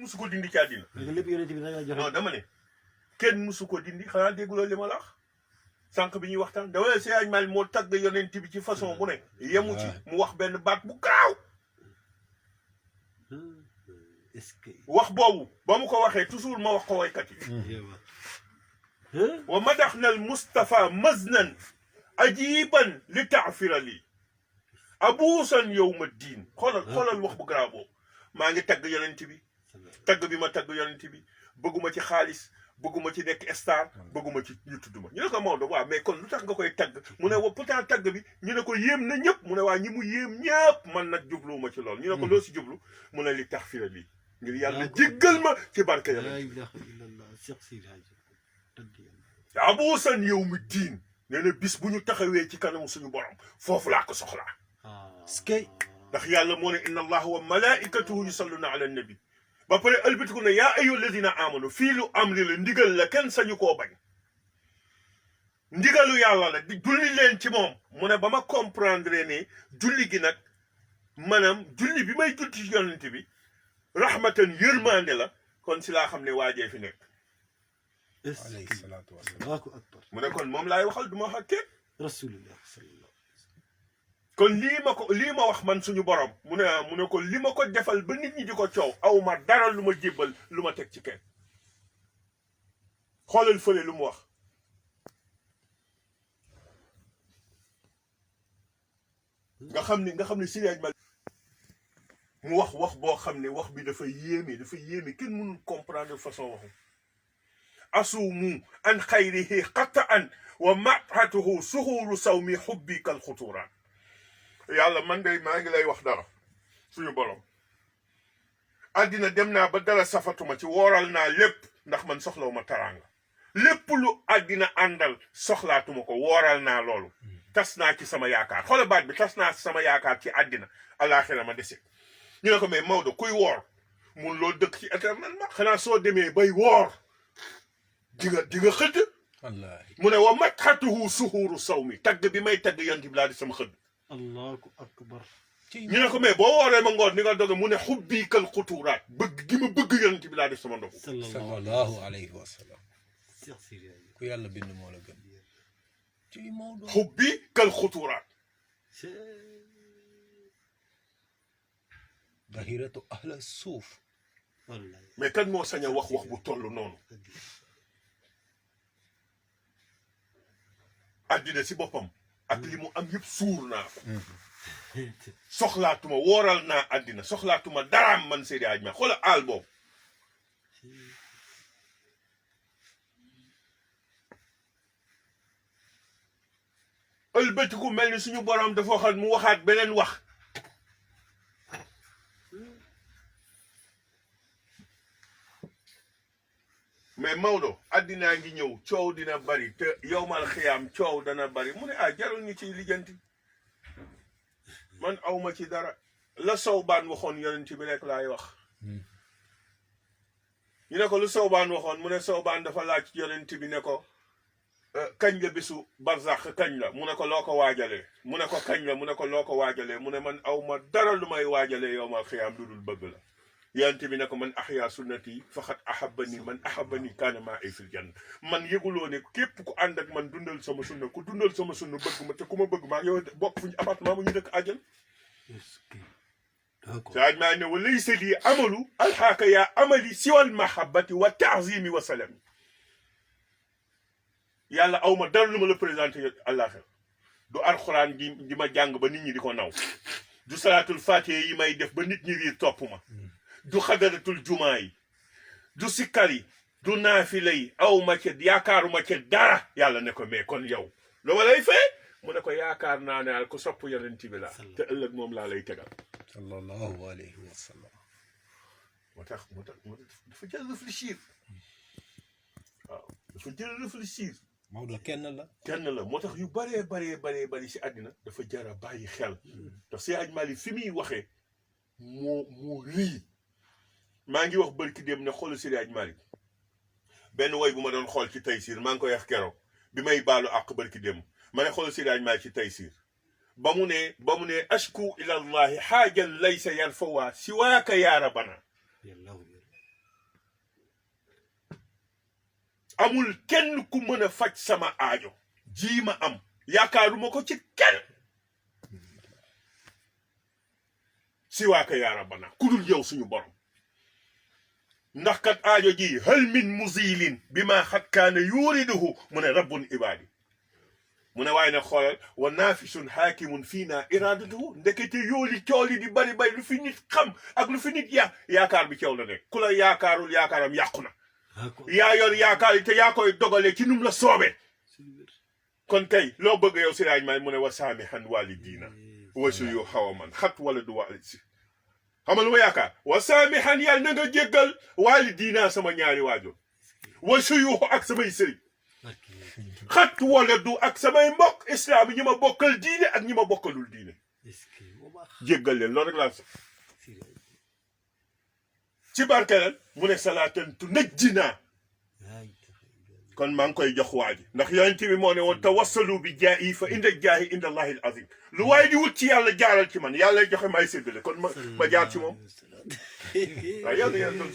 musu ko dindi ci àddina. lépp yonent bi nag la joxe. non dama ne kenn musu ko dindi xanaa dégguloo li ma la wax sànq bi ñuy waxtaan dama ne Seydi Hadji Malick moo tagg yonent bi ci façon bu ne yemu ci mu wax benn baat bu gaaw est-ce que. wax boobu ba mu ko waxee toujours ma wax ko waykat yi wa madaxna al Mustafa maznan ajiban li taafira lii abuusan yowma diin xoolal wax bu garaaw boobu maa ngi tagg yonent bi tagg bi ma tagg yonent bi bëgguma ci xaalis bëgguma ci nekk star bëgguma ci ñu tudd ma ñu ne ko Maodo waaw mais kon lu tax nga koy tagg mu ne wa pourtant tagg bi ñu ne ko yéem na ñëpp mu ne waa ñi mu yéem ñëpp man nag jubluwuma ci lool ñu ne ko loo si jublu mu ne li tax fira lii ngir yàlla jéggal ma ci barke yàlla laa ilaaha illallah Cheikh Seydi Hadji abuusan yawmi diin nee na bis bu ñu taxawee ci kanamu suñu borom foofu laa ko soxlaa skay ndax yàlla moo ne inna allaha wa malaikatuhu yusalluna ala nabi ba pare ëlbatiku ne yaa ayyuha alladina amanu fii lu amri la ndigal la kenn sañu koo bañ ndigalu yàlla la di julli leen ci moom mu ne ba ma comprendre ne julli gi nag maanaam julli bi may julli ci yonent bi rahmatan yërmande la kon si laa xam ne waajee fi nekk alayhi salaatu wasalaam. Allahu akbar mu ne kon moom laay waxal du ma wax ak kenn rasulullah sallallahu kon lii ma wax man suñu borom mu ne ko li ma ko defal ba nit ñi di ko coow aw ma dara lu ma jébbal lu ma teg ci kenn xoolal fële lu mu wax nga xam ne Seydi Hadji Malick mu wax boo xam ne wax bi dafa yéeme kenn mënul comprendre façon waxu asuumu an xayrihi qat'an wa maqhatuhu suxuuru sawmi xubbi kal xuturaan yàlla man de maa ngi lay wax dara suñu borom àddina dem naa ba dara safatuma ci wooral naa lépp ndax man soxlawuma taraanga lépp lu àddina àndal soxlaatuma ko wooral naa loolu tas naa ci sama yaakaar xoolal baat bi tas naa ci sama yaakaar ci àddina alaaxira ma dese ñu ne ko mais Maodo kuy woor mun loo dëkk ci éternellement xanaa soo demee bay woor di nga xëdd wallaahi mu ne wa matxatuhu suhuuru sawmi tagg bi may tagg yonent bi laa di sama xëdd allahu akbar ñu ne ko mais boo wooree ma ngoon ni nga doge mu ne xubbii kal xuturaat bëgg gi ma bëgg yonent bi laa def sama ndogu sallallahu alayhi wa sallam. Cheikh Seydi Hadji ku yàlla bind moo la gën. ci Maodo. xubbii kal xuturaat dahiratu ahla suuf. wallahi mais kan moo sañ a wax bu toll noonu àddina si boppam ak li mu am yëpp suur naa ko soxlaatuma wooral naa àddina soxlaatuma daraam man Seydi Hadji Malick xoola aal boobu ëlbatiku mel ni suñu borom dafa waxaat mu waxaat beneen wax mais Maodo addinaa ngi ñëw coow dina bari te yowmal xiyaam coow dana bari mu ne jarul ñu ciy lijjanti man awma ci dara la Sawbaan waxoon yonent bi rek laay wax ñu ne ko lu Sawbaan waxoon mu ne Sawbaan dafa laaj yonent bi ne ko kañ la bisu barzax kañ la mu ne ko loo ko waajalee mu ne ko kañ la mu ne ko loo ko waajalee mu ne man awma dara lu may waajalee yowmal xiyaam lu dul bëgg la yonent bi ne ko man ahya sunnati faqad ahabbani man ahabbani kaana ma'i fil janna man yëguloo ne képp ku ànd ak man dundal sama sunna ku dundal sama sunna bëgg ma te ku ma bëgg maa yow bokk fu ñu appartement mu ñu dëkk àjjal saaj maa ne wa laysa lii amalu alxaaka yaa amali siwal mahabbati wa taazimi wa salami yàlla aw ma dara lu ma la présenté àllaaxira du alxuraan di ma jàng ba nit ñi di ko naw du salaatul fatiha yi may def ba nit ñi riir topp ma du xadaratul jumaa yi du sikkar yi du naafila yi aw ma ca yaakaaruma ca dara yàlla ne ko mais kon yow lu ma lay fay mu ne ko yaakaar naa ne ko sopp yonent bi la te ëllëg moom laa lay tegal sallallahu alayhi wa sallam. moo tax dafa jël réfléchir waaw dafa jël réfléchir Maodo kenn la moo tax yu bari si àddina dafa jar a bàyyi xel ndax Seydi Hadji Malick fi muy waxee moo rii maa ngi wax bërki dem ne xoolu Seydi Hadji Malick benn woy bu ma doon xool ci Taysiir maa ngi koy wax keroog bi may baalu àq bërki dem ma ne xoolu Seydi Hadji Malick ci Taysiir ba mu ne ashku ila allahi xaajan laysa yarfawa siwaaka yaa rabana amul kenn ku mën a faj sama aajo ji ma am yaakaaruma ko ci kenn si waaka yaa rabbana ku dul yow suñu borom ndax kat aajo ji hal min muzilin bi ma xat kaana yuriduhu mu ne rabbun ibaadi mu ne waaye nag xoolal wa naafisun xaakimun fii naa iradatuhu ndekete yooli cooli di bari bari lu fi nit xam ak lu fi nit yaakaar bi ceew la nekk ku la yaakaarul yaakaaram yàqu na yaa yor yaakaar yi te yaa koy dogale ci num la soobee kon kay loo bëgg yow si laaj may mu ne wa saamihan walidiina wa suyu xawa man xat wala du wali si xamal ma yaakaar wa saamihan yàlla na nga jéggal walidiina sama ñaari waajur wa suyu ak samay sëriñ xat wala du ak samay mbokk islam yi ñi ma bokkal diine ak ñi ma bokkalul diine jéggal leen loolu rek laa sax ci barkelal mu ne salaatan tu najjinaa kon maa ngi koy jox waa ji ndax yonent bi moo ne woon tawassalu bi jaayi fa inda jaahi inda allahi al azim lu waaye di wut ci yàlla jaaral ci man yàlla joxe may séddale kon ma jaar ci moom waaw yàlla yàlla doon